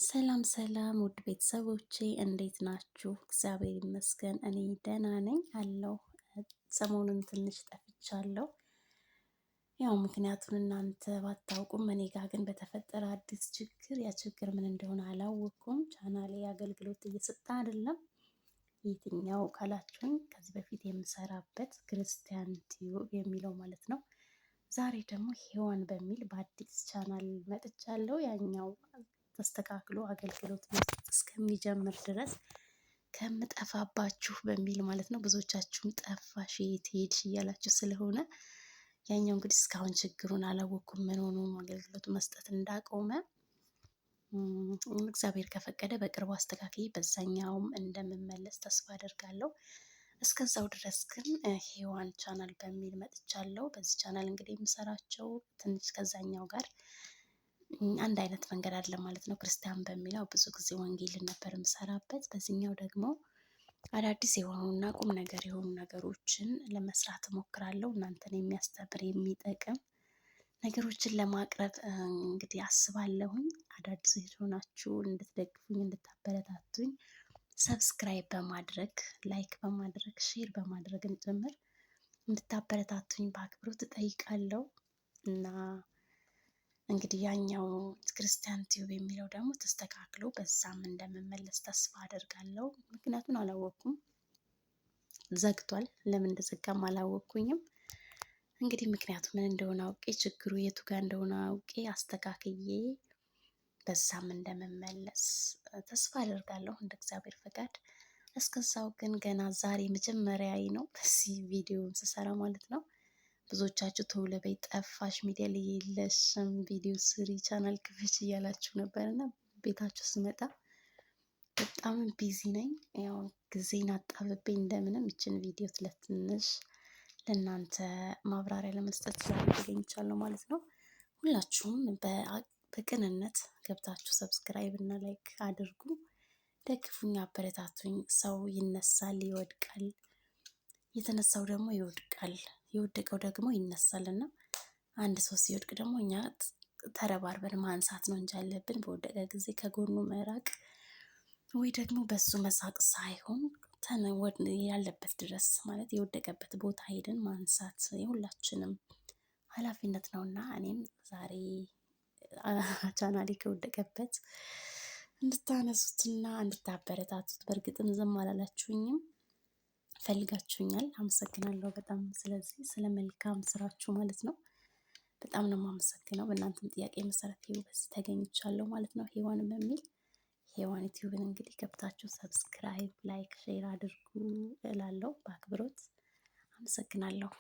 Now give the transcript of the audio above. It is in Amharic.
ሰላም ሰላም ውድ ቤተሰቦቼ እንዴት ናችሁ? እግዚአብሔር ይመስገን እኔ ደህና ነኝ አለሁ። ሰሞኑን ትንሽ ጠፍቻለሁ። ያው ምክንያቱን እናንተ ባታውቁም እኔ ጋር ግን በተፈጠረ አዲስ ችግር፣ ያ ችግር ምን እንደሆነ አላወቅኩም። ቻናሌ አገልግሎት እየሰጠ አይደለም። የትኛው ካላችሁኝ ከዚህ በፊት የምሰራበት ክርስቲያን ቲዩብ የሚለው ማለት ነው። ዛሬ ደግሞ ሔዋን በሚል በአዲስ ቻናል መጥቻለሁ። ያኛው ተስተካክሎ አገልግሎት መስጠት እስከሚጀምር ድረስ ከምጠፋባችሁ በሚል ማለት ነው። ብዙዎቻችሁም ጠፋሽ የት ሄድሽ እያላችሁ ስለሆነ ያኛው እንግዲህ እስካሁን ችግሩን አላወቅኩም፣ ምን ሆኖ አገልግሎት መስጠት እንዳቆመ። እግዚአብሔር ከፈቀደ በቅርቡ አስተካክዬ በዛኛውም እንደምመለስ ተስፋ አደርጋለሁ። እስከዛው ድረስ ግን ሔዋን ቻናል በሚል መጥቻለሁ። በዚህ ቻናል እንግዲህ የምሰራቸው ትንሽ ከዛኛው ጋር አንድ አይነት መንገድ አይደለም ማለት ነው። ክርስቲያን በሚለው ብዙ ጊዜ ወንጌልን ነበር የምሰራበት። በዚህኛው ደግሞ አዳዲስ የሆኑና ቁም ነገር የሆኑ ነገሮችን ለመስራት እሞክራለሁ። እናንተን የሚያስተምር የሚጠቅም ነገሮችን ለማቅረብ እንግዲህ አስባለሁኝ። አዳዲስ የሆናችሁ እንድትደግፉኝ እንድታበረታቱኝ subscribe በማድረግ፣ like በማድረግ፣ share በማድረግም ጭምር እንድታበረታቱኝ በአክብሮት እጠይቃለሁ። እና እንግዲህ ያኛው ክርስቲያን ቲዩብ የሚለው ደግሞ ተስተካክሎ በዛም እንደምመለስ ተስፋ አደርጋለሁ። ምክንያቱን አላወቅኩም፣ ዘግቷል። ለምን እንደዘጋም አላወቅኩኝም። እንግዲህ ምክንያቱ ምን እንደሆነ አውቄ፣ ችግሩ የቱ ጋር እንደሆነ አውቄ አስተካክዬ በዛም እንደምመለስ ተስፋ አደርጋለሁ እንደ እግዚአብሔር ፈቃድ። እስከዛው ግን ገና ዛሬ መጀመሪያዬ ነው በዚህ ቪዲዮን ስሰራ ማለት ነው። ብዙዎቻችሁ ቶሎ በይ፣ ጠፋሽ፣ ሚዲያ ላይ የለሽም፣ ቪዲዮ ስሪ፣ ቻናል ክፈች እያላችሁ ነበር እና ቤታችሁ ስመጣ በጣም busy ነኝ። ያው ጊዜን አጣብቤ እንደምንም ይችን ቪዲዮ ለትንሽ ለእናንተ ማብራሪያ ለመስጠት ዛሬ ተገኝቻለሁ ማለት ነው። ሁላችሁም በቅንነት ገብታችሁ subscribe እና like አድርጉ። ደግፉኝ፣ አበረታቱኝ። ሰው ይነሳል፣ ይወድቃል። የተነሳው ደግሞ ይወድቃል፣ የወደቀው ደግሞ ይነሳል። እና አንድ ሰው ሲወድቅ ደግሞ እኛ ተረባርበን ማንሳት ነው እንጂ ያለብን በወደቀ ጊዜ ከጎኑ መራቅ ወይ ደግሞ በሱ መሳቅ ሳይሆን ያለበት ድረስ ማለት የወደቀበት ቦታ ሄደን ማንሳት የሁላችንም ኃላፊነት ነውና እኔም ዛሬ ቻናሌ ከወደቀበት እንድታነሱትና እንድታበረታቱት፣ በእርግጥም ዝም አላላችሁኝም፣ ፈልጋችሁኛል። አመሰግናለሁ በጣም ስለዚህ ስለ መልካም ስራችሁ ማለት ነው። በጣም ነው የማመሰግነው። በእናንተም ጥያቄ መሰረት ይኸው በዚህ ተገኝቻለሁ ማለት ነው። ሔዋን በሚል ሔዋን ዩቲዩብን እንግዲህ ገብታችሁ subscribe፣ like፣ share አድርጉ እላለሁ በአክብሮት አመሰግናለሁ።